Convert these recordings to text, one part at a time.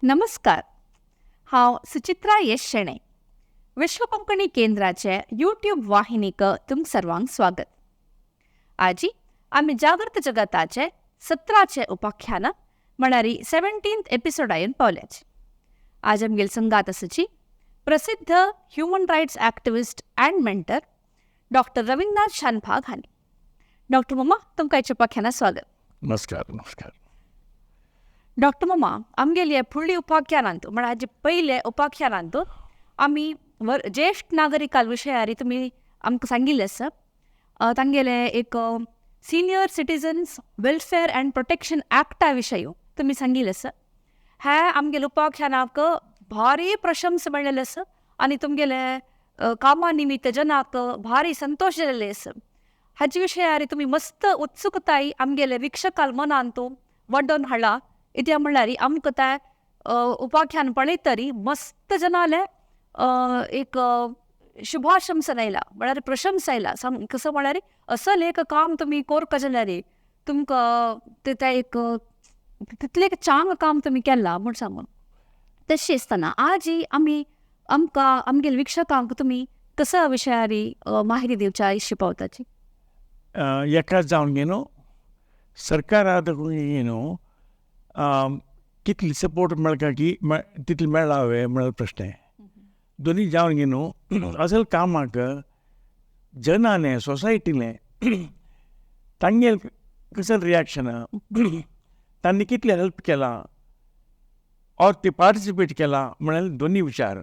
नमस्कार, हांव सुचित्रा येश शेणै. विश्व कोंकणी केंद्राचे यूट्यूब वाहिनीक तुम सर्वांक स्वागत. आजी आमी जागृत जगताचे 17चे उपाख्यान म्हळ्यार 17th एपिसोडा येवन पावल्याचे. आज आमगेल संगात आसाची प्रसिद्ध human rights activist and mentor doctor Ravindranath Shanbhag हांणी. डॉक्टर मामा, तुमकां आयच्या उपाख्यानात स्वागत. नमस्कार, नमस्कार. डॉक्टर मामा, आमगेली फुडली उपाख्यानांत म्हळ्यार हाजे पयले उपाख्यानांत आमी ज्येश्ठ नागरिकाल विशयारी तुमी आमकां सांगिल्लें आसा. तांगेले एक senior citizens welfare and protection ऍक्टा विशय तुमी सांगिल्लें आसा. हे आमगेले उपाख्यानाक भारी प्रशंसा मेळ्ळेले आसा आनी तुमगेले कामा निमित्त जनाक भारी संतोश जाल्ले आसा. हाजे विशयारी तुमी मस्त उत्सुकताय आमगेले वीक्षकाल मनांत वडोवन हाडला. इत्या म्हणल्यार आमकां ते उपाख्यान पळयतरी मस्त जनाले एक शुभाशंसन आयला, म्हळ्यार प्रशंसा आयला. कसो म्हळ्यार असल एक काम तुमी कोरका जाल्यार तुमकां ते एक तितलें एक चांग काम तुमी केलां म्हूण सांगून. तशें आसतना आजी आमी आमकां आमगेले वीक्षकांक तुमी कसो विशयारी माहिती दिवच्या इश्य पावताची? एका जावन न्हू सरकारा न्हू कितली सपोर्ट मेळटा की तितली मेळ्ळा वे म्हळ्यार प्रश्न. दोनी जावन न्हू असल कामाक जनाने सोसायटीने तांगेल कसं रिॲक्शन, तांणी कितले हेल्प केलां और ते पार्टिसिपेट केलां म्हळ्यार दोनी विचार.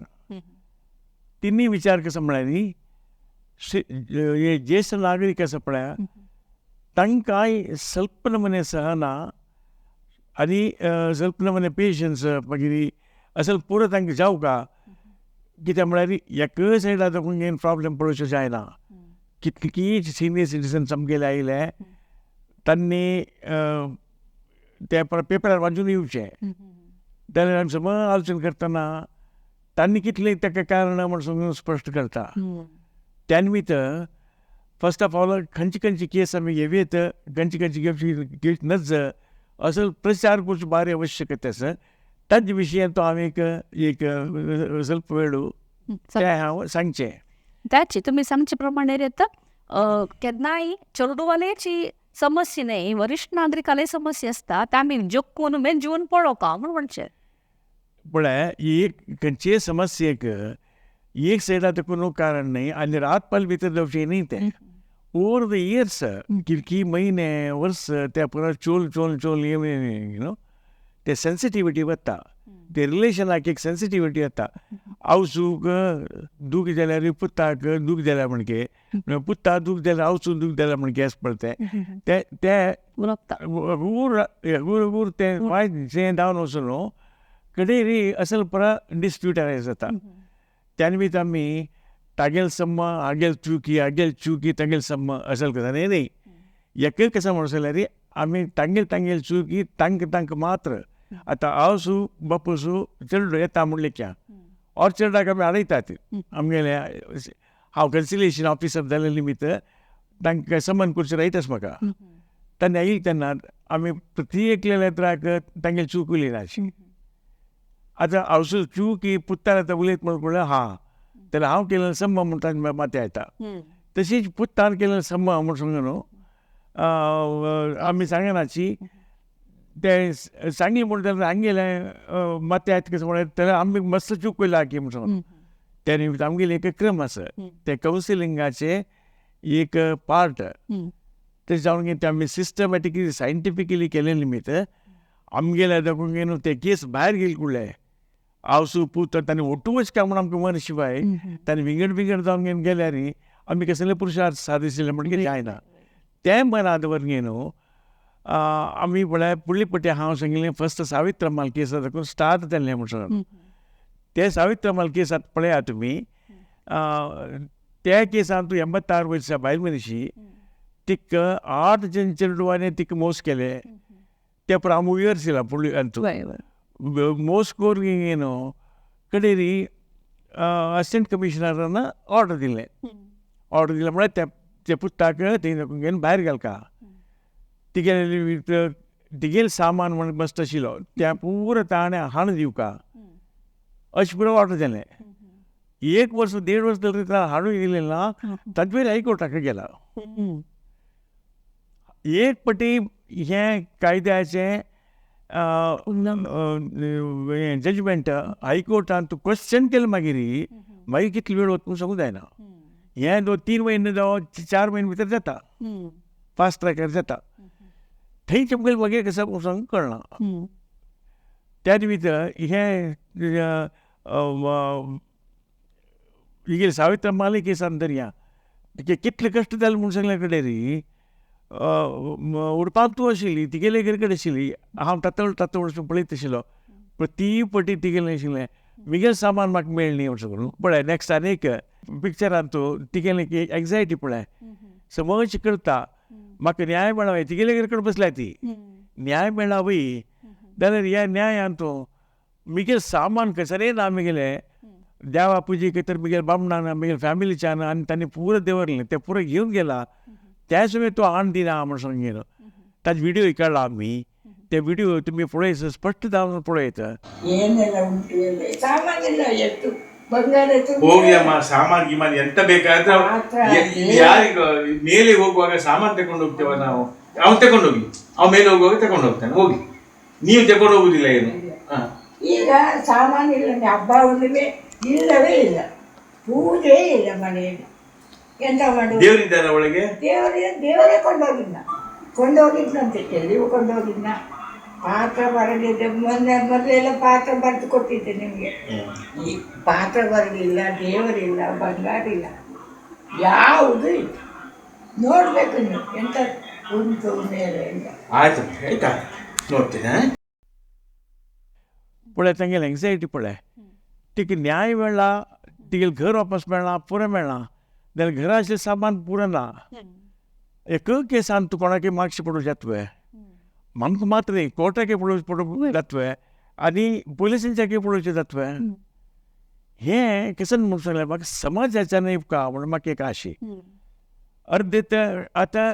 तिन्ही विचार कसं म्हळ्यार हे ज्येश्ठ नागरीक आसा पळय तांकांय स्वल्प नमुने सहना आनी स्वल्प नमुने पेशन्स मागीर असल पुरो तांकां जावका. कित्याक म्हळ्यार एकाय सायडा दाखोवन प्रॉब्लेम पळोवचो जायना. कितलीं सिनियर सिटीजन आमगेले आयले तांणी ते पेपरार वाचून येवचें जाल्यार आमी समज आलोचन करतना तांणी कितलें ताका कारणां म्हण समजून स्पश्ट करता. त्या निमित्त फर्स्ट ऑफ ऑल खंयची खंयची केस आमी घेवयेत, खंयची खंयची घेवची नज असो प्रचार करचो भारी आवश्यकता आसा. ताजे विशयान तो हांवें एक स्वल्प वेळ तें हांव सांगचें. त्याची तुमी सांगचे प्रमाणे येता केन्नाय चेडवाल्याची समस्या न्हय, वरिश्ठ नागरिकाले समस्या आसता ते आमी जक्कून मेजून पळोवका म्हूण म्हणचें. पळय एक खंयचीय समस्येक एक सायडा तेकून कारण न्हय आनी रात पाल भितर जावचें न्हय तें. ओवर the years कितकी म्हयने वर्स ते पुरो चोल चोल चोल you know ते सेन्सिटिविटी वता, ते रिलेशनाक एक सेन्सिटिविटी येता. आवसूक दूख जाल्यार पुताक दूख जाल्यार म्हणके, पुता दूख जाल्यार आवसूक दूख जाल्यार म्हणके अशें पळय तें ते गूर गूर गूर तें वायट जें जावन वचून न्हू कडेरी असल पुरा डिस्प्यूट अरायज जाता. त्या निमित्त आमी तागेल सम्म हागेल चुकी हागेल चुकी तागेल सम्म असल कसा न्हय न्हय एकय कसा म्हणसो जाल्यार आमी तांगेल तांगेल चुकी तांकां तांकां मात्र. आतां आवसू बापूसू चेडो येता म्हूण लेख्या और चेडवाक आमी हाडयतात आमगेले. हांव कन्सिलेशन ऑफिसर जाल्ले निमित्त तांकां समन करचें रायट आसा म्हाका. तेन्ना येयले तेन्ना आमी प्रत्येक लेत्राक तांगेली चूक उलयनाशी. आतां आवसू चूक ही पुत्तार आतां उलयत म्हण पळय हा जाल्यार हांव केलें सम्म म्हणटा माथ्या येता. तशीच पुत्तान केलें सम्म म्हूण समज न्हू आमी सांगनाची ते सांगली म्हूण जाल्यार हांगेलें माथ्या येता कसं म्हळ्यार जाल्यार आमी मस्त चूक केला की म्हूण सांगून. त्या निमित्त आमगेले एक क्रम आसा ते कावन्सिलिंगाचे एक पार्ट. ते जावन ते आमी सिस्टमॅटिकली सायंटिफिकली केले निमित्त आमगेले दाखोवन न्हू ते केस भायर गेले कुडले आवसू पूत तांणी ओटू वचका म्हूण आमकां मन शिवाय तांणी विंगड विंगड जावन गेल्यार आमी कसले पुरुषार्थ सादिशिल्ले म्हणटकीर जायना. तें मनात दवर न्हू आमी म्हळ्यार फुडली पटी हांव सांगिल्लें फर्स्ट सावित्रम्माल केस दाखोवन स्टार्ट जाल्लें म्हूण सांगून. ते सावित्रम्माल केसांत पळयात तुमी त्या केसांत 86 वर्सां बायल मनीशी तिका 8 जण चेडवांनी तिका मोस केले. ते आमी विवरशिला फुडली मोस करून न्हू कडेरी असिस्टंट कमिशनरान ऑर्डर दिलें. ऑर्डर दिलें म्हळ्यार त्या पुत्ताक थंय घेवन भायर घालका. तिगेले तिगेलें सामान म्हण बसता आशिल्लो तें पुरो ताणें हाडून दिवका अशें पुरो ऑर्डर जालें. एक वर्स 1.5 वर्स तरी हाडून दिलें ना, ताजे वयर हायकोर्टाक गेला. एक पटी हें कायद्याचें जजमेंट हायकोर्टान तूं क्वेश्चन केलें मागीर मागीर कितलो वेळ वता म्हूण सांगूंक जायना. हें 2-3 म्हयने जावं 4 म्हयने भितर जाता, फास्ट ट्रॅकार जाता. थंय तुमकां मागीर कसो सांगूंक कळना. त्याच भितर हें हिगेली सावित्र माली केसान धरया तिगे कितले कश्ट जाले म्हूण सांगल्या कडेन री उडपांत तूं आशिल्ली, तिगेले घरा कडेन आशिल्ली, हांव तातोळ तातोळ पळयत आशिल्लो. पूण ती पटी तिगेलें आशिल्लें म्हगेलें सामान म्हाका मेळ्ळें न्ही म्हणून करून पळय. नॅक्स्ट आनी एक पिक्चरान तूं तिगेलें एग्जायटी पळय समज करता म्हाका न्याय मेळावे, तिगेले घरा कडेन बसल्या ती न्याय मेळावी जाल्यार ह्या न्यायान तूं म्हगेलें सामान कसरें ना म्हगेलें देवा पुजेक तर म्हगेल्या बामणान म्हगेल्या फॅमिलीच्यान आनी तांणी पुरो दवरलें तें पुरो घेवन गेला त्या समय तूं हाडून दिना म्हण सांगून गेलो. ताजो विडियो काडला आमी, ते विडियो तुमी पळयत स्पश्ट जावन पळयत. ಏನೆಲ್ಲ ಉಂಟು ಎಲ್ಲ ಸಾಮಾನೆಲ್ಲ ಎಷ್ಟು ಬಂಗಾರ ಹೋಗಿ ಅಮ್ಮ, ಸಾಮಾನ್ ಗಿಮಾನ್ ಎಂತ ಬೇಕಾದ್ರೆ ಯಾರಿಗ ಮೇಲೆ ಹೋಗುವಾಗ ಸಾಮಾನ್ ತಗೊಂಡು ಹೋಗ್ತೇವ ನಾವು, ಅವ್ನು ತಗೊಂಡು ಹೋಗಿ, ಅವ್ ಮೇಲೆ ಹೋಗುವಾಗ ತಗೊಂಡು ಹೋಗ್ತಾನೆ, ಹೋಗಿ ನೀವು ತಗೊಂಡು ಹೋಗುದಿಲ್ಲ ಏನು. ಈಗ ಸಾಮಾನು ಇಲ್ಲ, ಹಬ್ಬ ಹುಣ್ಣಿಮೆ ಇಲ್ಲವೇ ಇಲ್ಲ, ಪೂಜೆ ಇಲ್ಲ ಮನೆಯಲ್ಲಿ, ಎಂತ ಮಾಡುದು? ದೇವರಿದ್ದಾರ ಒಳಗೆ? ದೇವರೇ ಕೊಂಡೋಗಿದ್ನ, ಕೊಂಡೋಗಿದ್ನಂತೆ, ಎಲ್ಲಿಯೂ ಕೊಂಡೋಗಿದ್ನ. ಪಾತ್ರ ಬರಲಿದ್ದೆ ಮೊನ್ನೆ, ಮೊದಲೆಲ್ಲ ಪಾತ್ರ ಬರೆದು ಕೊಟ್ಟಿದ್ದೆ ನಿಮಗೆ. ಈ ಪಾತ್ರ ಬರಲಿಲ್ಲ, ದೇವರಿಲ್ಲ, ಬಂಗಾರ ಇಲ್ಲ, ಯಾವುದೂ ಇಲ್ಲ. ನೋಡಬೇಕು ನೀವು ಎಂತ ಉಂಟು ಮೇಲೆ ಅಂತ. ಆಯ್ತು ಆಯ್ತಾ, ನೋಡ್ತೇನೆ. पळय तांगेली एन्जायटी पळय, तिका न्याय मेळ्ळा, तिगेलें घर वापस मेळ्ळां, पुरो मेळ्ळां, जाल्यार घरा आशिल्लें सामान पुरो ना. एक केसान तूं कोणाकय मागचें पडूं जातवे, म्हाका मात्र न्ही, कोर्टाकय पडूं जातवे आनी पुलिसांच्याकय पळोवचें जातवे. हें कशें म्हूण सांगलें म्हाका समाजाच्यान उपका म्हणून म्हाका एक आशी अर्दे ते आतां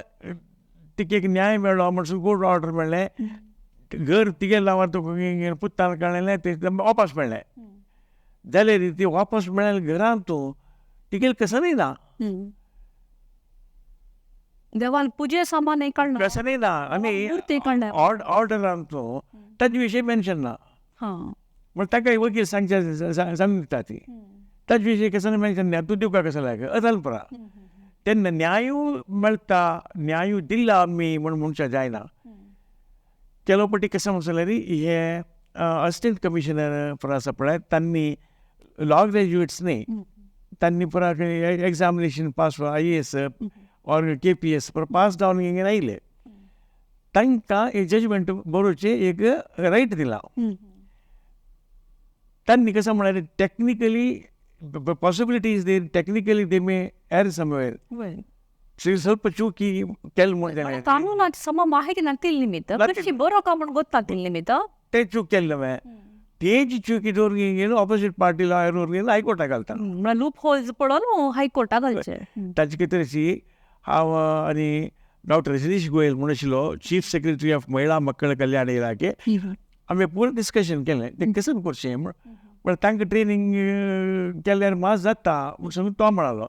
तिका एक न्याय मेळ्ळो म्हणून कोर्ट ऑर्डर मेळ्ळें, घर तिगे नांवार तुका पुत्तान काडलें तें वापस मेळ्ळें, जाल्यार ती वापस मेळ्ळें घरांत तूं तिगेलें कसनय ना, देवान पुजे सामान काडना, कसनय ना, आनी मूर्ती काडल्या ऑर्डरान तूं ताजे विशयी मेन्शन ना, म्हण ताका वकील सांगचे सांगून दिता ती ताजे विशयी कसनय मेन्शन ना, तूं दिवपा कसो लायक अजाल पुरा. तेन्ना न्यायू मेळटा, न्यायू दिला आमी म्हूण म्हणचें जायना. ಕೆಲವು ಪಟ್ಟಿ कसं म्हणून जाल्यार हे असिस्टंट कमिशनर पुरा आसा पळय, तांणी लॉ ग्रॅज्युएट्स न्ही, तांणी पुरा examination pass IAS or KPS पुरा पास जावन हिंगा आयले, तांकां एक जजमेंट बरोवचें एक रायट दिला. तांणी कसं म्हळ्यार technically possibility is there, technically they may err somewhere, ಸ್ವಲ್ಪ ಚೂಕಿ ಕೆಲ್ म्हणलें कानूनाची सम माहिती नातील निमित्त कशी बरो का म्हण ಗೊತ್ತಾತಿಲ್ಲ ನಿಮಿತ್ತ ते चूक केल्ले हांवें, तेजी चुकी दवरून गेलो ऑपोजीट पार्टी लॉयर गेलो हायकोर्टाक घालता, म्हळ्यार लूप होल्स पडोवन हायकोर्टाक घालचे. ताजे कितें अशी हांव आनी डॉक्टर रजनीश गोयल म्हूण आशिल्लो चीफ सेक्रेटरी ऑफ महिला मक्कळ कल्याण इलाखे, आमी पुरो डिस्कशन केलें तें कशें करचें म्हण तांकां ट्रेनींग केल्यार मात जाता म्हूण सांगून तो म्हणालो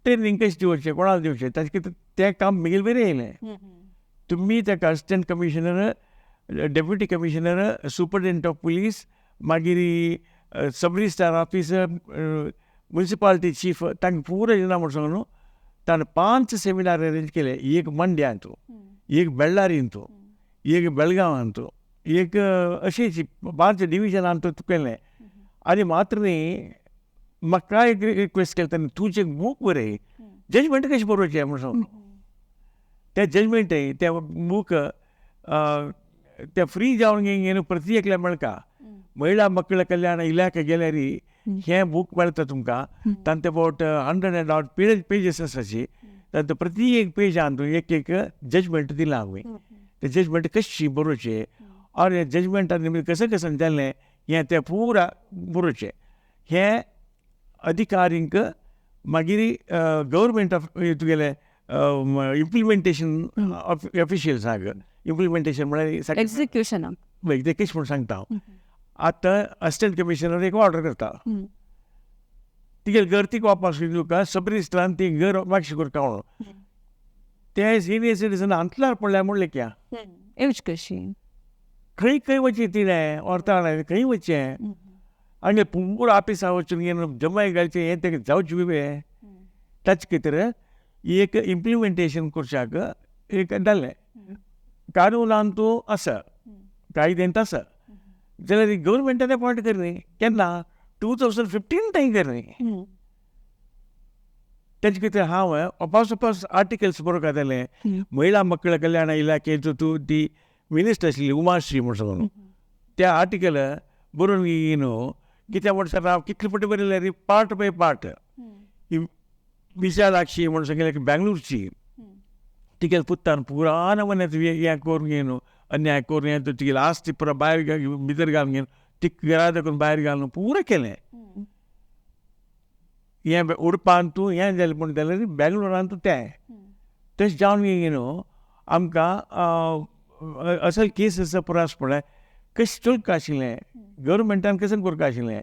ट्रेनींग कशें दिवचें, कोणाक दिवचें, ताजें कितें तें काम म्हगेलें बरें येयलें. तुमी ताका assistant commissioner, deputy commissioner, superintendent of police, मागीर sub registrar officer, municipality chief, तांकां पुरो येना म्हूण सांगून न्हू ताणें 5 सेमिनार अरेंज केले. एक मंड्यांत, एक बेळ्ळारींत, एक बेळगांवांत, एक अशीच 5 डिविजनांत केलें. आनी मात्र न्ही म्हाका एक रिक्वेस्ट केलें ताणें, तुजें एक बूक बरय, जजमेंट कशें बरोवचें म्हूण सांगून. तें जजमेंट तें बूक ते फ्री जावन घेवन प्रति एकल्या मेळटा. महिला मक्कळ कल्याण इलाखे गेल्यार हें बूक मेळटा तुमकां. तांचे अबावट 100 पेजीस आसाची, तांचे प्रति एक पेजान तूं एक एक जजमेंट दिलां हांवें. तें जजमेंट कशी बरोवचें और हें जजमेंटान कशें कशें जालें हें तें पुरा बरोवचें. हें अधिकारींक मागीर गव्हर्मेंट ऑफ तुगेलें इम्प्लिमेंटेशन ऑफिशियल्सांक इम्प्लिमेंटेशन म्हळ्यार एक्झिक्युशनाक ते कशें म्हूण सांगता हांव. आतां असिस्टंट कमिशनर एक ऑर्डर करता, तिगेले घर तिका वापस तुका सब रजिस्ट्रान ती घर मागशी करता म्हणून ते सिनियर सिटीजन अंतलार पडल्या म्हणलें क्या येवची कशी खंय खंय वचचें तिणें व्हरता खंय वचचें आनी पुरा ऑफिसा वचून घेवन जमाय घालचें हें तेका जावचें बी ताचे खातीर एक इम्प्लिमेंटेशन करच्याक एक जालें कानूनान तूं आसा कायद्यांत आसा जाल्यार गव्हर्मेंटान अपॉयंट करनी केन्ना 2015 तांणी करनी. ताचे खातीर हांव अपास अपास आर्टिकल्स बरोवंक जालें. महिला मक्कळ कल्याण इलाखेचो तूं ती मिनिस्टर आशिल्ली उमाश्री म्हूण सांगून त्या आर्टिकल बरोवन न्हू कित्याक म्हण हांव कितले फावटी बरयलें रे पार्ट बाय पार्ट. विशालाक्षी म्हूण सांगलें बेंगलोरची तिगेले पुतान पुरान मनात हें करून घेवन अन्याय करून हें तिगेली आस्ती पुरा भायर भितर घालून घेवन तिका घरा दाखोवन भायर घालून पुरा केलें. हें उडपान तूं हें जालें म्हूण जाल्यार बेंगलोरान तूं तें तशें जावन न्हू आमकां असल केस आसा पुरास पळय कशें चलका आशिल्लें गव्हर्मेंटान कशें करता आशिल्लें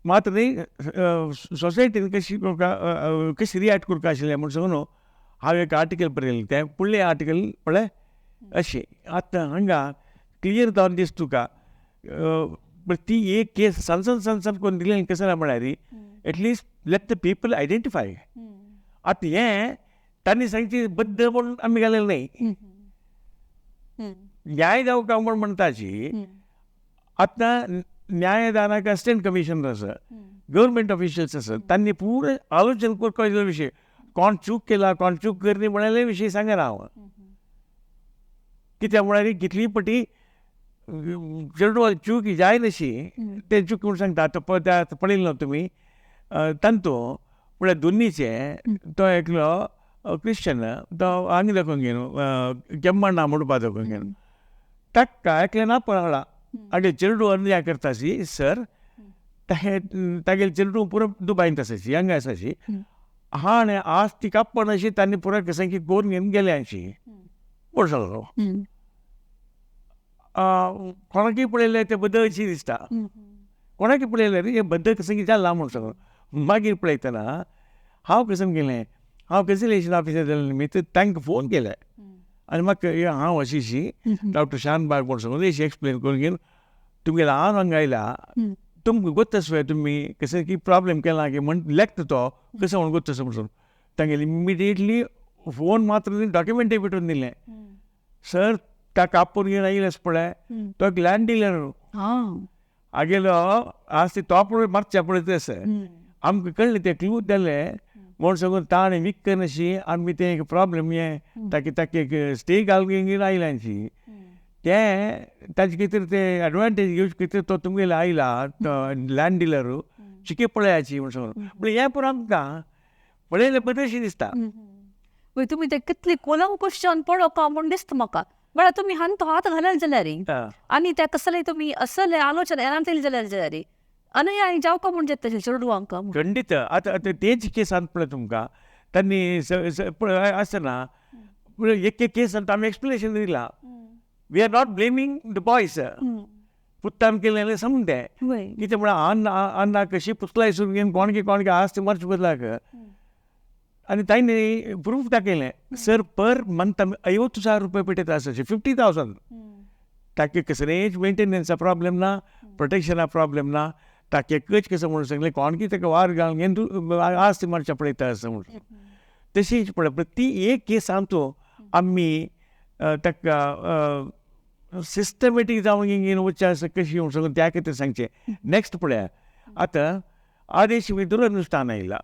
मात्र न्ही सोसायटीन कशी कशी रिएक्ट करता आशिल्लें म्हूण सांगून न्हू हांव एक आर्टिकल बरयलें तें फुडलें आर्टिकल पळय अशें. आतां हांगा क्लियर जावन दिसता तुका ती एक केस सन सन सन सन करून दिलें कशें जालें म्हळ्यार at least let the people identify. आतां हें तांणी सांगची बद्द म्हूण आमी घालें न्हय न्याय जावंक म्हूण म्हणटाची. आतां न्यायदानाक असिस्टंट कमिशनर आसा गव्हर्मेंट ऑफिशियल्स आसा तांणी पुरो आलोचन करपाक विशय कोण चूक केला कोण चूक करनी म्हळ्यार विशय सांगना हांव. कित्याक म्हळ्यार कितली पटी चेडवां चूक जाय तशी ते चूक म्हूण सांगता. आतां पळयलें ना तुमी तांतू म्हळ्यार दोनीचे तो एकलो क्रिश्चन तो हांगा दाखोवन घेवन केम्मण्णा म्हणपा दाखोवन घेवन ताका एकलें ना पळयला आगे चेडूं अन्याय करताशी सर तागेले चेडूं पुरो दुबायंत आसाची हांगा आसाची हा आनी आज ती कापण अशी तांणी पुरो कशें की करून घेवन गेले अशी म्हूण सांगलो. कोणाकय पळयलें तें बद्दल अशी दिसता कोणाकय पळयलें रे हें बद्दल कशें कितें जालां म्हूण सांगलो. मागीर पळयतना हांव कशें गेलें हांव कन्सिलेशन ऑफिसर जालें निमित्त तांकां फोन केलें आनी म्हाका हांव अशी अशी डॉक्टर शानबाग म्हूण सांगून अशी एक्सप्लेन करून घेवन तुमगेलें हांव हांगा आयला तुमकां गोत्त आसू तुमी कशें की प्रॉब्लेम केला की म्हण लेखता तो कशें म्हूण गोत्त आसा म्हूण सांगून तांगेले इमिडिएटली फोन मात्र डॉक्युमेंटय पेटोवन दिलें. सर ताका आपोवन घेवन आयले पळय तो एक लँड डिलर आगेलो आज ती तो पळय मारच्या पळय आसा आमकां कळ्ळें तें क्लू जालें म्हूण सांगून ताणें विकन अशी आमी तें एक प्रॉब्लेम हें ताका ताका एक स्टे घालून घेवन आयल्यांची तें ताजे खातीर ते एडवांटेज घेवचे खातीर तो तुमगेले आयला लँड डिलर चिके पळयाची म्हूण सांगून पूण हें पुरो आमकां पळयलें बरें दिसता. तुमी ते कितली कोलंकुश पळोवपा म्हूण दिसता म्हाका म्हळ्यार तुमी हांगा हात घालत जाल्यार आनी त्या कसलें तुमी असलें आलोचना येना जाल्यार जाल्यार आनी आनी जावका म्हूण येता तशें चेडवांक खंडीत. आतां आतां तेच केसान पळय तुमकां तांणी पळय आसना एक एक केसान आमी एक्सप्लेनेशन दिलां. We are not blaming the boys पुत्तान केलें समज तें कितें म्हळ्यार अन्न अन्ना कशी पुतलाय सून घेवन कोणके कोणके आस मरचे बदलाक आनी तांणी प्रूफ दाखयलें सर पर मंथ आमी 50,000 रुपये पेटयता आसा 50,000 ताके कसलेच मेंटेनन्सा प्रॉब्लेम ना प्रोटेक्शना प्रॉब्लेम ना ताके कच कसं म्हणून सांगलें कोणकी ताका वार घालून घेवन तूं आज ती मरच्या पळयता आसा म्हणून तशीच पळय ती एक केस आमचो आमी ताका सिस्टमॅटीक जावन घेवन वचचें आसा कशी म्हणून सांगून त्या खातीर सांगचें. नेक्स्ट पळया आतां आदेश भितर अनुश्ठान आयला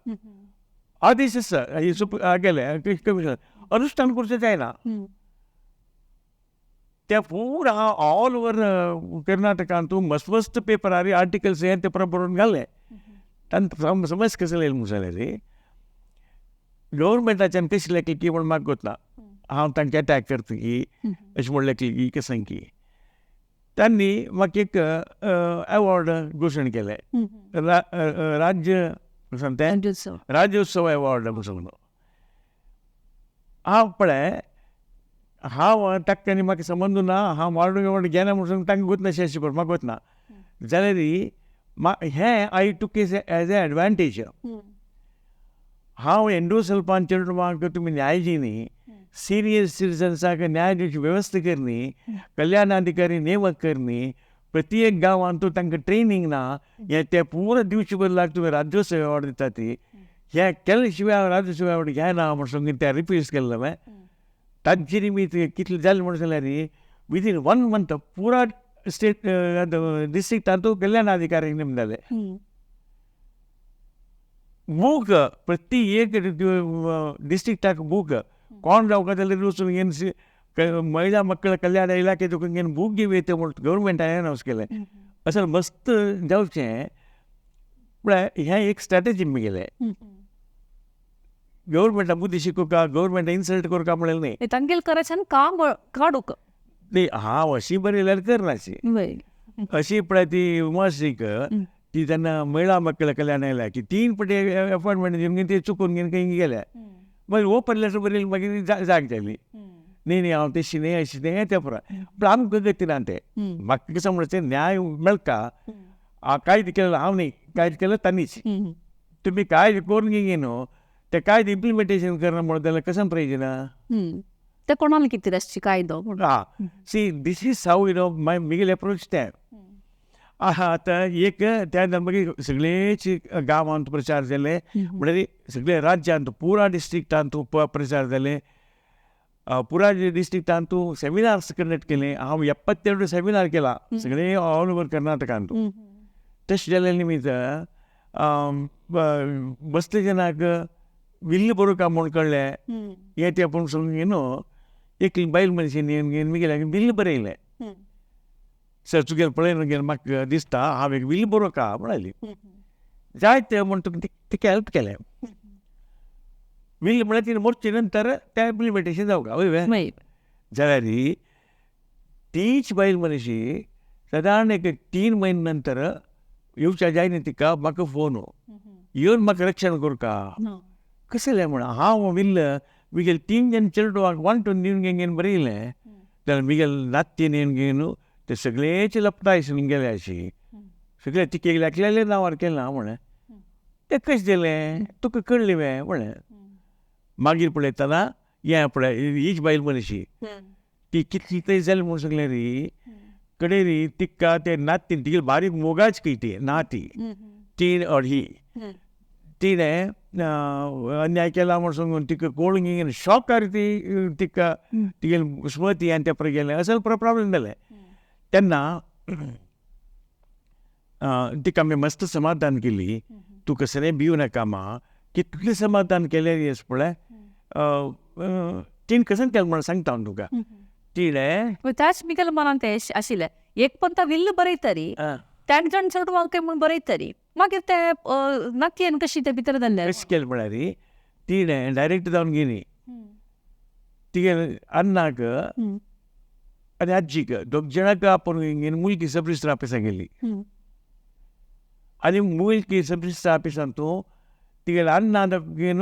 आदेश आसा गेले कमिशन अनुश्ठान करचें जायना त्या पुरा ऑल ओवर कर्नाटकान तूं मस्त मस्त पेपरार आर्टिकल्स हें ते बरोवन घालें तांकां समज कशें येयलें म्हूण जाल्यार रे गव्हर्मेंटाच्यान कशें लेखलें की म्हूण म्हाका गोतना हांव तांकां एटॅक करता की अशें म्हण लेखलें की कशें की तांणी म्हाका एक एवॉर्ड घोशण केलें राज्य तें राज्योत्सव एवॉर्ड म्हूण सांगलो. हांव पळय हांव ताका आनी म्हाका संबंद ना, हांव वार्ड वार्ड घेना म्हणून तांकां गोतना अशें करून म्हाका गोतना जाल्यार हें I took is as a advantage. हांव एंडोसल्फान चेडवांक तुमी न्याय दिनी, सिनियर सिटीजन्साक न्याय दिवची वेवस्था करनी, कल्याणाधिकारी नेमक करनी, प्रत्येक गांवांत तांकां ट्रेनींग ना, हें तें पुरो दिवचे बदलाक तुमी राज्योत्सव एवॉर्ड दिता ती हें केले शिवाय हांव राज्योत्सव एवॉर्ड घेना म्हण सांगून ते रिफ्यूज केल्लें हांवें. तांचे निमित्त कितलें जालें म्हण सांगल्यार विदीन 1 मंथ पुरा स्टेट डिस्ट्रिक्टांत कल्याणाधिकारी नेम जाले. बूक प्रति एक डिस्ट्रिक्टाक बूक कोण जावका जाल्यार वचून घेवन महिला मक्कळ कल्याण इलाखे तुका घेवन बूक घेवं म्हूण गव्हर्मेंटान अनावन्स केलें. अशें मस्त जावचें म्हळ्यार हें एक स्ट्रॅटेजी मुगेलें. गव्हर्मेंटा बुद्दी शिकोवका, गव्हर्मेंटा इन्सल्ट करका म्हणलें न्ही. तांगेलें करायचें काम काडूंक न्ही. हांव अशी बरयल्यार करनाशी अशी पळय ती उमाश्रीक ती तेन्ना महिला मक्कळ कल्याण इलाखे 3 पटी अपॉयंटमेंट दिवन ती चुकून घेवन खंय गेल्या. मागीर ओपन लेटर बरयली, मागीर जाग जाली. न्ही न्ही हांव तशी न्ही अशी न्ही तें पुरो. पूण आमकां गती ना तें. म्हाका कशें म्हणचें न्याय मेळटा. कायदे केलेलो हांव न्ही, कायदे केलो तांणीच. तुमी कायदे करून घेय न्हू, ते कायदे इम्प्लिमेंटेशन करना म्हणून जाल्यार कशें प्रयोजन? ते कोणाक कितें आसची कायदो? आं, see this is how you know my मिगेले एप्रोच तें. आहा आतां एक त्या मागीर सगळेच गांवांत प्रचार जाले, म्हणल्यार सगळे राज्यांत पुरा डिस्ट्रिक्टांत प्रचार जाले, पुरा डिस्ट्रिक्टांत सेमिनार्स कंडक्ट केले. हांव 72 सेमिनार केला सगळे ऑल ओवर कर्नाटकांत. तशें जाल्या निमित्त बसले जनाक विल्ल बरोवका म्हूण कळ्ळें. हें तें पूण सांगून न्हू एक बायल मनशेन येवन मुगेल्या बिल्ल बरयलें. सर तुगेलें पळय न्हू म्हाका दिसता हांव एक will बरोवका म्हणाली. जाय तें म्हूण तुका तिका हेल्प केलें. Will म्हळ्यार तिणें मोडचे नंतर तें इम्प्लिमेंटेशन जावका वय जाल्यार तीच बायल मनीशी सादारण एक 3 म्हयने नंतर येवच्या जाय न्ही तिका म्हाका फोन येवन म्हाका रक्षण करका. कसलें म्हण हांव will मुगेले 3 जण चेडवांक वांटून दिवन घेवन बरयलें जाल्यार मुगेले नात्तीन येवन घेवन ते सगळेचे लपटाय गेले अशी सगळे तिका एकल्याले नांवार केलें ना म्हणलें. तें कशें जालें तुका कळ्ळें वे म्हणलें. मागीर पळयतना हें पळय हीच बायल मनीशी ती कितली तरी जाली म्हूण सगळें री कडे री तिका ते नातीन तिगेली बारीक मोगाच की ती नाती 3 अढी तिणें अन्याय केला म्हूण सांगून तिका कोण घेवन शॉकार ती तिका तिगेली स्मृती आनी तें पळय गेलें असो प्रोब्लेम जालें. तेन्ना तिका आमी मस्त समाधान केली, तूं कसलें भिवू नाका मा. कितलें समाधान केलें येस पळय तिणें कशें केलें म्हण सांगता हांव तुका. तिणें त्याच मुगेल्या मनांत तें आशिल्लें एक पण तो विल्ल बरयतरी त्या जण चेडवांक म्हूण बरयतरी मागीर ते नातयेन कशी ते भितर जाल्लें. कशें केलें म्हळ्यार तिणें डायरेक्ट जावन गेली तिगेले अन्नाक आनी आजीक दोग जाणांक आपोवन घेवन मुलकी सब रजिस्टर ऑफिसाक गेली. आनी मुलकी सब रजिस्टर ऑफिसान तूं तिगेले अन्ना घेवन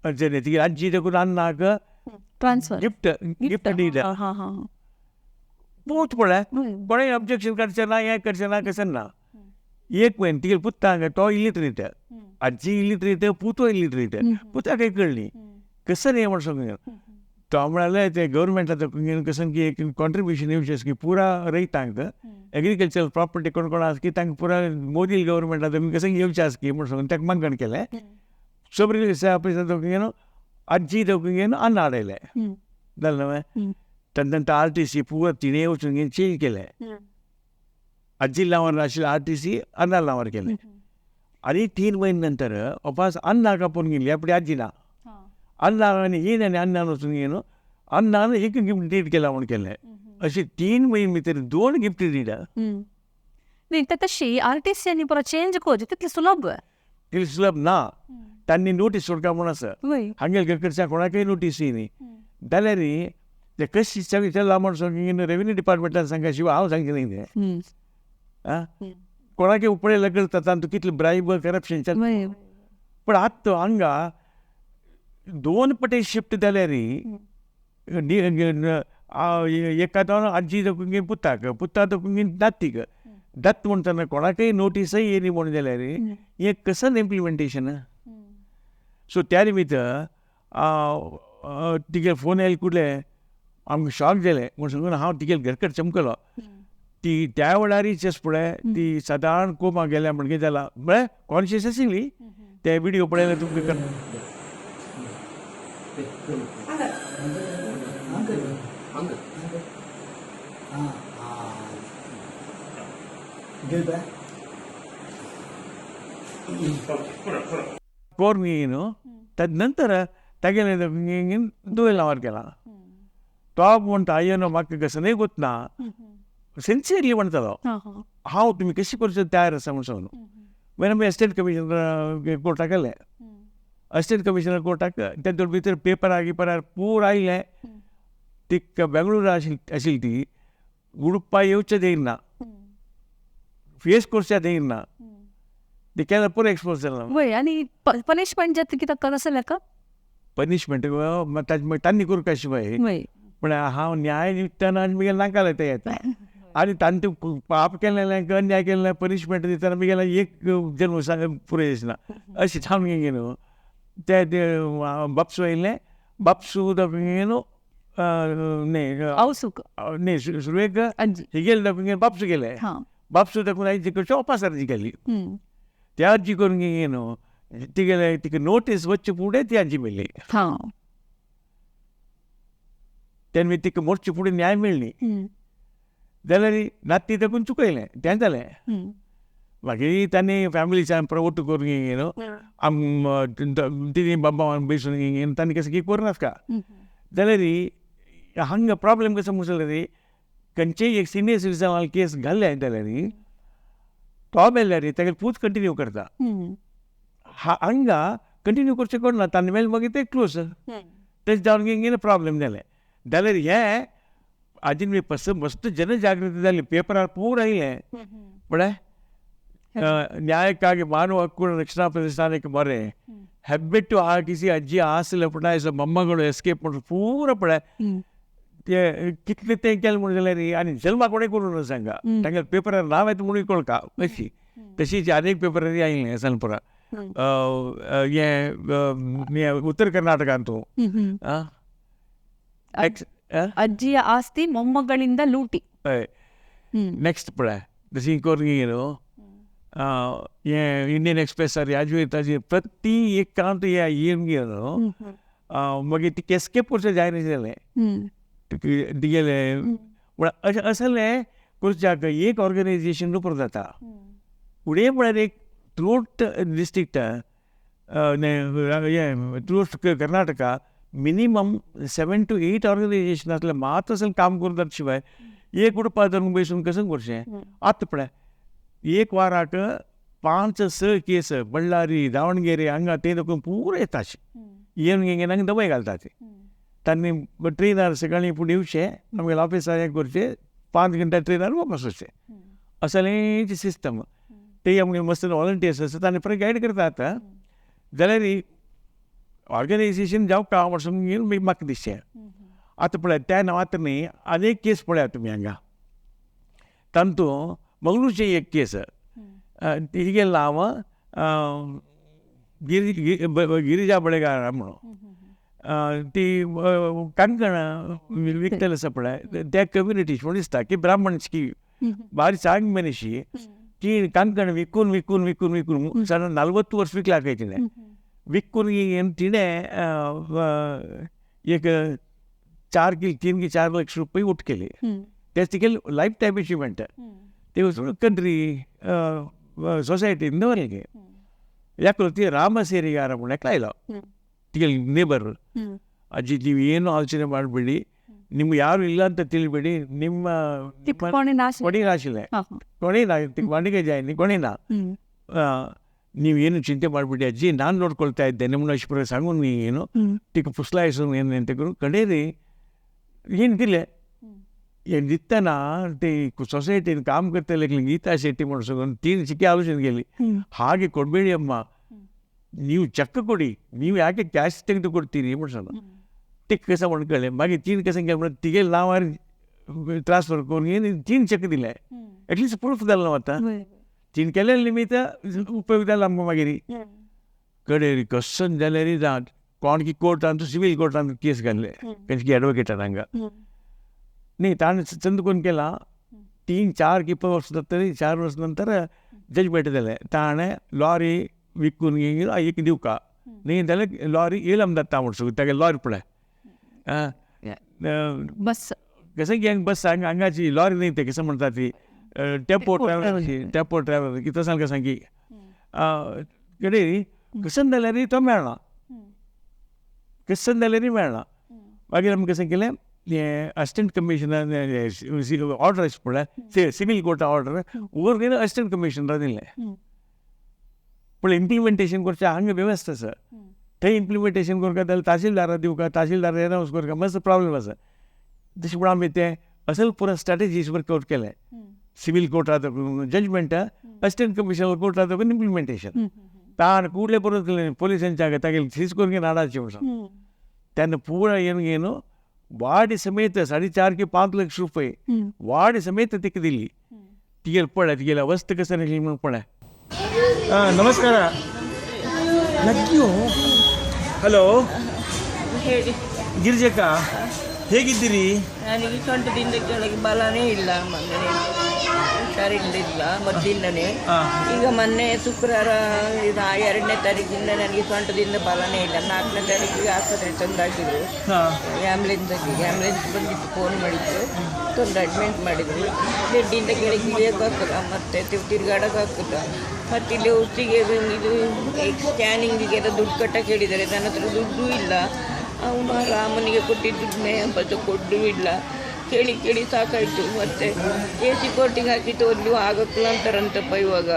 तिगेली आजी देखून अन्नाक ट्रान्सफर गिफ्ट गिफ्ट दिलें. पूत पळय कोणें ऑब्जेक्शन करचें ना, हें करचें ना, कशें ना. एक म्हयनो तिगेले पुताक तो इलिटरेट, आजी इलिटरेट, पुतो इलिटरेट, पुताक कांय कळ्ळी कसं न्ही म्हण सांगून तो म्हळ्यार ते गव्हर्मेंटाचो कसं की एक कॉन्ट्रिब्युशन येवचें की पुरा रयतांक एग्रीकल्चर प्रॉपर्टी कोण कोण आसा की तांकां पुरा मोदी गव्हर्मेंटाचो कसं येवचें आसा की म्हण सांगून ताका मागण केलें. सब रजिस्टर ऑफिसांत घेवन आजी घेवन अन्न हाडयलें जालें न्हय. तेन्ना नंतर RTC पुरा तिणें वचून घेवन चेंज केलें. आजी नांवार आशिल्लें RTC अन्ना नांवार केलें. आनी 3 म्हयने नंतर अपास अन्नाक आपोवन गेली आपली आजी ना अन्ना आनी येयलें आनी अन्नान वचून घेवन अन्नान एक गिफ्ट डीड केला म्हूण केलें. अशें 3 म्हयने भितर 2 गिफ्ट did. न्ही ते तशी RTC आनी परत चेंज करचें तितलें सुलभ. तितलें सुलभ ना. तांणी नोटीस सोडका म्हूण आसा हांगेले कडच्या कोणाकय नोटीस येयली जाल्यार ते कशी चल्ला म्हण सांगून रेवेन्यू डिपार्टमेंटान सांगा शिवाय हांव सांगचें न्ही तें. आं कोणाकय पळयल्यार कळटा तांतूं कितलें ब्रायब करप्शन चल्ला. पूण आतां हांगा 2 पटे शिफ्ट जाल्यार एका आजी दकून पुताक, पुता दकून दातीक, दत्त म्हणटना कोणाकय नोटीसय येयली म्हणून जाल्यार हें कसन इम्प्लिमेंटेशन. सो त्या निमित्त तिगे फोन आयले कुडले आमकां शॉक जालें म्हूण सांगून हांव तिगेले घरकट चमकलो. ती त्या वेळारीच पळय ती सादारण कोमा गेल्या म्हणजे जाला म्हळ्यार कॉन्शियस आशिल्ली. ते व्हिडिओ पळयले तुमकां. कोर्मी न्हू तद नंतर तागेले दुयेल नांवार केला. तो म्हणटा आयनो म्हाका कसनय गोतना सिन्सियरली म्हणटालो हांव तुमी कशी करचें तयार आसा म्हूण सांगून. मागीर आमी असिस्टंट कमिशनर कोर्टाक गेले. असिस्टंट कमिशनर कोर्टाक तेतून भितर पेपरार गिपरार पूर आयले. तिका बेंगळूर आशिल्ली ती उडपा येवचें देना, फेस करच्या देना, ती केन्ना पुरो एक्सपोज जाला. वय आनी पनिशमेंट जाता कितें करसलें का? पनिशमेंट तांणी करूंक शिवाय पूण हांव न्याय दितना म्हगेलें नाका ते येता आनी तांचे पाप केलें अन्याय केलें पनिशमेंट दितना म्हगेलें एक जन्म पुरो दिसना अशें जावन गे न्हू. ते बापसू आयिल्लें, बापसू न्हू न्ही सुरवेक हिगेले दाखोवन बापसू गेले, बापसू दाखोवन आयज करचे वापास अर्जी केली. त्या अर्जी करून गे न्हू तिगेले तिका नोटीस वचचे फुडें ती अर्जी मेळ्ळी. तेन्ना तिका मोडचे फुडें न्याय मेळ्ळी जाल्यार नाती दाखोवन चुकयलें तें जालें. मागीर तांणी फॅमिलीच्यान प्रवोट करून गे न्हू आम तिणी बाबा बेसून गे तांणी कसं की करूं नासका जाल्यार हांगा प्रॉब्लेम कसो म्हणसर रे खंयचेय एक सिनियर सिटीजन केस घाल्ले जाल्यार तो मेल्यार तागेले पूत कंटिन्यू करता. हांगा कंटिन्यू करचें करना तांणी मेल मागीर ते क्लोज तशें जावन गे प्रॉब्लेम जालें. जाल्यार हें आजीन मी पस मस्त जनजागृती जाली, पेपरार पूर आयलें पळय ನ್ಯಾಯಕ್ಕಾಗಿ ಮಾನವ ಹಕ್ಕುಗಳ ರಕ್ಷಣಾ ಪ್ರತಿಷ್ಠಾನಕ್ಕೆ ಮೊರೆ, ಹೆಬ್ಬೆಟ್ಟು ಹಾಕಿಸಿ ಅಜ್ಜಿ ಆಸೆ ಪುಟಾಯಿಸೋ ಮೊಮ್ಮಗಳು ಎಸ್ಕೇಪ್ ಮಾಡಿ ಪೂರ ಪಳೆ कितले तें केलें म्हणून जाल्यार आनी जल्मा कोणें करूं ना सांगा तांगेले पेपरार नांव येता म्हणून कळका अशी तशीच आनी एक पेपरार आयिल्लें सनपुरा हें उत्तर कर्नाटकांतू ಅಜ್ಜಿಯ ಆಸ್ತಿ ಮೊಮ್ಮಗಳಿಂದ ಲೂಟಿ. ನೆಕ್ಸ್ಟ್ ಪಳೆ तशी करून न्हू हें इंडियन एक्सप्रेसार राजवीर ताजी प्रति एक कांत हें येवन गे न्हू मागीर ती एस्केप करचें जायना जालें तिगेलें. पूण अशें असलें करच्याक एक ऑर्गनायजेशन पुरो जाता. फुडें म्हळ्यार एक थ्रूआउट डिस्ट्रिक्ट हें throughout Karnataka minimum 7 to 8 organisation आसलें मात असेल काम करून जाता शिवाय एक उडपा धरून बसून कसं करचें. आतां पळय एक वाराक 5 6 केस बಳ್ಳारी दावणगेरे हांगा ते लोक पुरो येता येवन गेंगे हांगा दवाय घालता ते तांणी ट्रेनार सकाळीं फुडें येवचें आमगेले ऑफिसार हें करचें 5 घंटा ट्रेनार वापस वचचें असलें सिस्टम. ते आमगे मस्त वॉलंटियर्स आसा तांणी परत गायड करता आतां. जाल्यार ऑर्गनायजेशन जावं का म्हणून म्हाका दिसचें. आतां पळय त्या नांवांत न्ही आनी एक केस पळयात तुमी हांगा तातूंत मंगळूरची एक केस तिगेलें नांव गिरिजा बळेगार म्हणून ती कांकण विकतले आसा पळय त्या कम्युनिटी म्हणून दिसता की ब्राह्मण की बारी चांग मनीशी ती कांकण विकून विकून विकून विकून साधारण 40 वर्स विकला काय तिणें विकून तिणें एक 4 की 3 की 4 लाख रुपये उठ केले. तेच तिगेले लायफ टायम अचिवमेंट. ते कंट्री सोसायटीन दवरले ಯಾಕಂದ್ರೆ ತಿ ರಾಮಸೇರಿಗಾರ म्हणಕ್ಕೆ ಆಯ್ಲ ತಿಗಲ್ ನೇಬರ್ ಅಜ್ಜಿ ನೀವು ಏನು ಆಲೋಚನೆ ಮಾಡಬೇಡಿ, ನಿಮ್ಗೆ ಯಾರು ಇಲ್ಲ ಅಂತ ತಿಳಿಬೇಡಿ, ನಿಮ್ಮ ಕೊಡಿನಾಶಿಲೆ ಕೊಣಿನ ಕೊಣಿಗೆ ಜಾಯಿನಿ ಕೊಣಿನ ನೀವೇನು ಚಿಂತೆ ಮಾಡಬೇಡಿ ಅಜ್ಜಿ, ನಾನು ನೋಡ್ಕೊಳ್ತಾ ಇದ್ದೆ ನಿಮ್ಮನ್ನ ಅಷ್ಟು ಸಂಗು ಏನು ಟಿಕ್ ಪುಸ್ಲಾಯಿಸು ಏನು ಅಂತ ಕಡೇರಿ ಏನು ದಿಲ್ಲೆ ಏನು ದಿತ್ತನ ते सोसायटीन काम करतले ಗೀತಾ ಶೆಟ್ಟಿ म्हणून ತೀನ್ ಚಿಕ್ಕ ಆಲೋಚನೆ ಕೇಳಿ ಹಾಗೆ ಕೊಡಬೇಡಿ ಅಮ್ಮ, ನೀವು ಚೆಕ್ ಕೊಡಿ, ನೀವು ಯಾಕೆ ಕ್ಯಾಶ್ ತೆಗೆದು ಕೊಡ್ತೀರಿ म्हणಸೋಣ. ते कसं म्हणून कळ्ळें. मागीर तीन कसं केलें म्हणून तिगे नांवार ट्रान्सफर करून 3 चेक दिले, एटलिस्ट प्रूफ जालो न्हू आतां. 3 केले निमित्त उपयोग जालो आमकां. मागीर कडे कसन जाल्यार जात कोण की कोर्टान सिवील कोर्टान केस घाल्ले खंयची एडवोकेटान हांगा न्ही ताणें चंद करून केला 3-4 की वर्स जातरी 4 वर्स नंतर जजमेंट जालें. ताणें लॉरी विकून एक दिवका न्ही जाल्यार लॉरी येयलम जाता म्हण सगळें तागे लॉरी पळय बस कसं की बस हांगा हांगाची लॉरी न्ही ते कसं म्हणटा ती टेम्पो ट्रॅव्हलर, टेम्पो ट्रॅव्हलर कितें सांग सांगी कडे कसन जाल्यार तो मेळना, कसन जाल्यार मेळना. मागीर आमी कसं केलें हें असिस्टंट कमिशनर ऑर्डर आसा पळय सिवील कोर्टा ऑर्डर वर असिस्टंट कमिशनर दिलें. पूण इम्प्लिमेंटेशन करचें हांगा वेवस्था आसा, थंय इम्प्लिमेंटेशन करता जाल्यार तहसीलदारा दिवका, तहसीलदार अनावन्स करता, मातसो प्रॉब्लम आसा. तशें म्हूण आमी तें असल पुरो स्ट्रेटजीज वर्कआवट केलें. सिवील कोर्टात जजमेंट, असिस्टंट कमिशनर कोर्टात इम्प्लिमेंटेशन. ताण ಕೂಡಲೇ ಬರೋದಿಲ್ಲ ಪೊಲೀಸ್ ತಾಗೆ सीज करून हाडाचे म्हणून तेन्ना पुरा येवन घेवन वाडी समेत 4.5 की 5 लाख रुपये वाडी समेत तिका दिली. तिगेले पळय तिगेले अवस्था कशें आसली म्हणून पळय. ನಮಸ್ಕಾರ. ಲಕ್ಕಿಯು. ಹಲೋ ಹೇಳಿ ಗಿರಿಜಕ್ಕ, ಹೇಗಿದ್ದೀರಿ? ನನಗೆ ಸೊಂಟದಿಂದ ಕೆಳಗೆ ಬಲನೇ ಇಲ್ಲ, ಮೊನ್ನೆ ಹುಷಾರಿರಲಿಲ್ಲ ಮೊದಲಿಂದನೇ. ಈಗ ಮೊನ್ನೆ ಶುಕ್ರವಾರ ಇದು 2ನೇ ತಾರೀಕಿಂದ ನನಗೆ ಸೊಂಟದಿಂದ ಬಲನೇ ಇಲ್ಲ. 4ನೇ ತಾರೀಕಿಗೆ ಆಸ್ಪತ್ರೆ ತಂದಾಕಿದ್ರು, ಆ್ಯಂಬುಲೆನ್ಸಲ್ಲಿ. ಆ್ಯಂಬುಲೆನ್ಸ್ ಬಂದಿತ್ತು, ಫೋನ್ ಮಾಡಿದ್ರು, ತಂದು ಅಡ್ಮಿಟ್ ಮಾಡಿದರು. ಬೆಡ್ಡಿಂದ ಕೆಳಗೆ ಇಳಿಯೋಕ್ಕಾಗ್ತದ, ಮತ್ತು ತಿರುಗಾಡೋಕ್ಕಾಗ್ತದ. ಮತ್ತು ಇಲ್ಲಿ ಔಷಧಿಗೆ ಇದು ಸ್ಕ್ಯಾನಿಂಗಿಗೆಲ್ಲ ದುಡ್ಡು ಕಟ್ಟಕ್ಕೆ ಹೇಳಿದ್ದಾರೆ, ನನ್ನ ಹತ್ರ ದುಡ್ಡೂ ಇಲ್ಲ. ಅವನು ರಾಮನಿಗೆ ಕೊಟ್ಟಿದ್ದ ದುಡ್ಡನ್ನೇ ಮತ್ತು ಕೊಡ್ಡೂ ಇಲ್ಲ. ಕೇಳಿ ಕೇಳಿ ಸಾಕಾಯಿತು. ಮತ್ತು ಎ ಸಿ ಕೋರ್ಟಿಗೆ ಹಾಕಿತ್ತು, ಅಲ್ಲಿ ಆಗೋಕ್ಕಿಲ್ಲ ಅಂತಾರಂತಪ್ಪ. ಇವಾಗ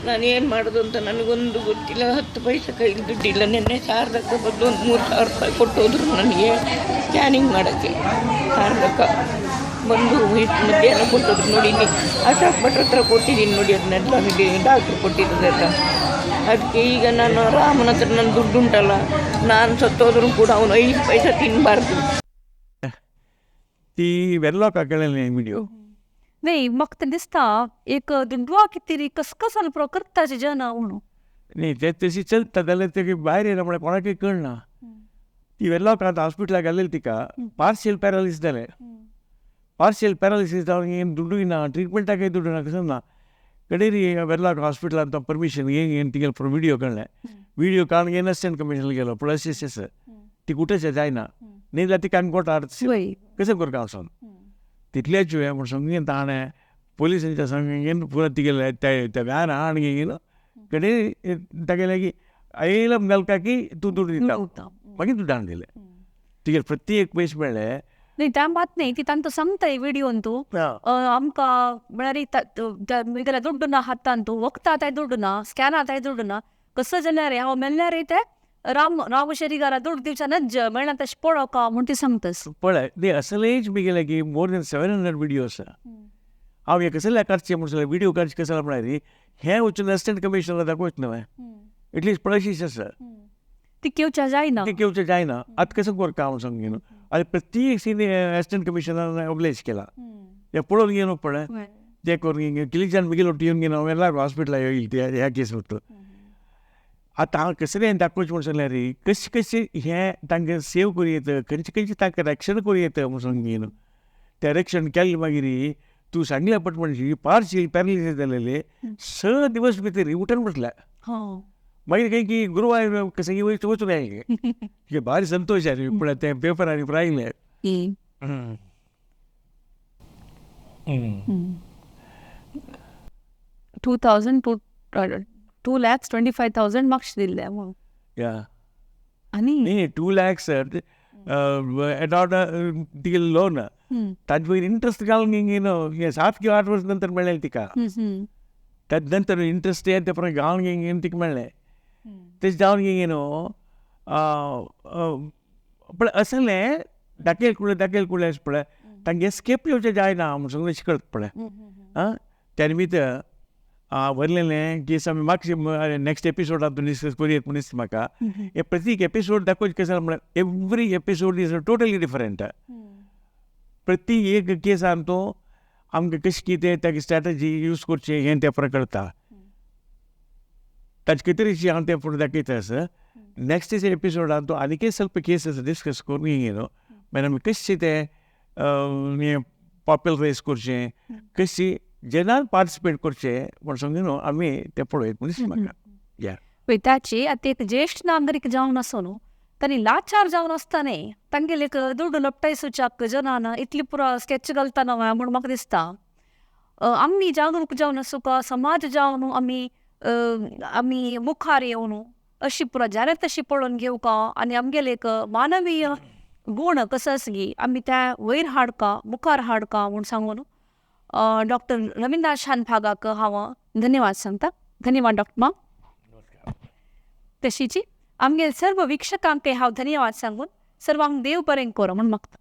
ನಾನು ಏನು ಮಾಡೋದು ಅಂತ ನನಗೊಂದು ಗೊತ್ತಿಲ್ಲ. 10 ಪೈಸೆ ಕೈಲಿ ದುಡ್ಡಿಲ್ಲ. ನಿನ್ನೆ ಶಾರದಕ್ಕ ಬಂದು ಒಂದು 3,000 ರೂಪಾಯಿ ಕೊಟ್ಟು ಹೋದರು ನನಗೆ ಸ್ಕ್ಯಾನಿಂಗ್ ಮಾಡೋಕ್ಕೆ. ಶಾರದಕ್ಕ ಬಂದು ಇಷ್ಟು ಮಧ್ಯಾಹ್ನ ಕೊಟ್ಟೋದ್ರು ನೋಡಿ. ಇಲ್ಲಿ ಅಶೋಕ್ ಭಟ್ರ ಹತ್ರ ಕೊಟ್ಟಿದ್ದೀನಿ ನೋಡಿ, ಅದನ್ನೆಲ್ಲ ಡಾಕ್ಟ್ರು ಕೊಟ್ಟಿದ್ದೆಲ್ಲ. ಅದಕ್ಕೆ ಈಗ ನಾನು ರಾಮನ ಹತ್ರ ನನ್ನ ದುಡ್ಡುಂಟಲ್ಲ, ನಾನು ಸತ್ತೋದ್ರೂ ಕೂಡ ಅವನು 5 ಪೈಸೆ ತಿನ್ನಬಾರ್ದು. ती वेर्लोक कळ्ळें विडियो न्ही म्हाका तें दिसता एक दुडवा कितें कसकस पुरो करता जना म्हणून न्ही ते तशी चलता जाल्यार ते भायर येयला म्हळ्यार कोणाकय कळना. ती वेर्लोक आतां हॉस्पिटलाक घालेली तिका पार्शियल पॅरालिसीस जालें. पार्शियल पॅरालिसीस जावन दुड्डूय ना, ट्रिटमेंटाकय दुड्डू ना, कसं ना. कडेरी वेर्लोक हॉस्पिटलान तो परमिशन घेवन तिगेले पुरो विडियो काडलें. विडियो काडून घेवन असिस्टंट कमिशनर गेलो, पूण अशें ती कुठेच जायना न्ही जाल्यार तिका आमी कोर्टार कशें करता वचोन तितल्याच हें म्हण सांगून ताणें पोलिसांच्या सांगून पुरो तिगेले ते व्यान हाड घेवन कडे तागेले की आयला मेलका की तूं दुड्ड दिता, मागीर दुड्ड हाडून दिले तिगेले प्रत्येक पयशे मेळ्ळे. न्ही त्या मात न्ही ती तांकां सांगता विडियोन तूं आमकां म्हळ्यार म्हगेल्या दुड्ड ना हातान, तूं वखदां आतांय दुड्ड ना, स्कॅन आतांय दुड्ड ना, कसो जाल्यार हांव मेल्ल्यार ते राम राम शेरीगारा दुड्ड दिवच्यानच मेळना तशें पळोवका म्हूण ती सांगता. पळय न्ही असलेच म्हगेले की मोर दॅन 700 विडियो आसा. हांव हें कसले काडचें म्हूण सांगलें, विडियो काडचें कशें म्हळ्यार हें वचून असिस्टंट कमिशनर दाखोवचें न्हय, एटलिस्ट पळयशीच आसा. ती घेवच्या जायना, ती घेवचें जायना. आतां कसो करता हांव सांग न्हू. आनी प्रत्येक सिनियर असिस्टंट कमिशनरान ओब्लेज केला तें पळोवन घेवन पळय तें करून कितले जाण म्हगेलो येवन घेवन हांव वेर्ला हॉस्पिटलाक येयली ते ह्या केस वता. आतां हांव कसलें दाखोवचें म्हूण सांगल्यार कशें कशें हें तांकां सेव करूं येता, खंयचें खंयचें तांकां रक्षण करूं येता म्हूण सांग न्हू. तें रक्षण केलें मागीर तूं सांगलें पट म्हणशी पार्शियल पॅरालिसीस जालेलें 6 दिवस भितर उठून बसल्या. मागीर खंय की गुरुवार कसं वचून आयलें, भारी संतोश जाले पळय तें पेपरांनी आयलें. 2,25,000 मार्क्स दिल्ले आनी न्ही 2 lakhs अडॉट तिगेलें लोन ताजे वयर इंट्रस्ट घालून हें 7 किंवा 8 वर्स नंतर मेळ्ळें तिका. ताजे नंतर इंट्रस्ट येता ते घालून घेवन तिका मेळ्ळें. तशें जावन घेवन न्हू पण असलें दाखयल कुडलें दाखयल कुडलें अशें पळय तांगे एस्केप येवचें जायना म्हूण सगळें कळत पळय. आं त्या निमित्त वरलेलें केस आमी मातशें नॅक्स्ट एपिसोडांत डिस्कस करूं म्हूण दिसता म्हाका. हे प्रत्येक एपिसोड दाखोवचें कशें म्हळ्यार every episode is totally different. प्रत्येक एक केसान तो आमकां कशें कितें ताका स्ट्रॅटजी यूज करचें हें तें कळटा. ताचे खातीर हांव तें फुडें दाखयता आसा. नॅक्स्ट एपिसोडान तो आनीकय ಸ್ವಲ್ಪ केसीस डिस्कस करून न्हू, मागीर आमी कशें तें हें पॉप्युलरायज करचें, कशी जनान पार्टिसिपेट करचें म्हण समजून न्हू आमी तें पळयत म्हूण दिसता म्हाका. या. पळय ताची आतां एक ज्येश्ठ नागरीक जावन आसून तांणी लाचार जावन आसता न्ही, तांगेले एक दुडू लपटायसुच्याक जनान इतली पुरो स्कॅच घालता न्हय म्हूण म्हाका दिसता. आमी जागरूक जावन आसूं, समाज जावन आमी आमी मुखार येवन अशी पुरो जाल्यार तशी पळोवन घेवका आनी आमगेले एक मानवीय गूण कसो आसा गी आमी त्या वयर हाडका, मुखार हाडका म्हूण सांगून डॉक्टर रविंद्रनाथ शानभागाक हांव धन्यवाद सांगता. धन्यवाद डॉक्टर माम. तशीच आमगे सर्व वीक्षकांकय हांव धन्यवाद सांगून सर्वांक देव बरें करूं म्हूण मागता.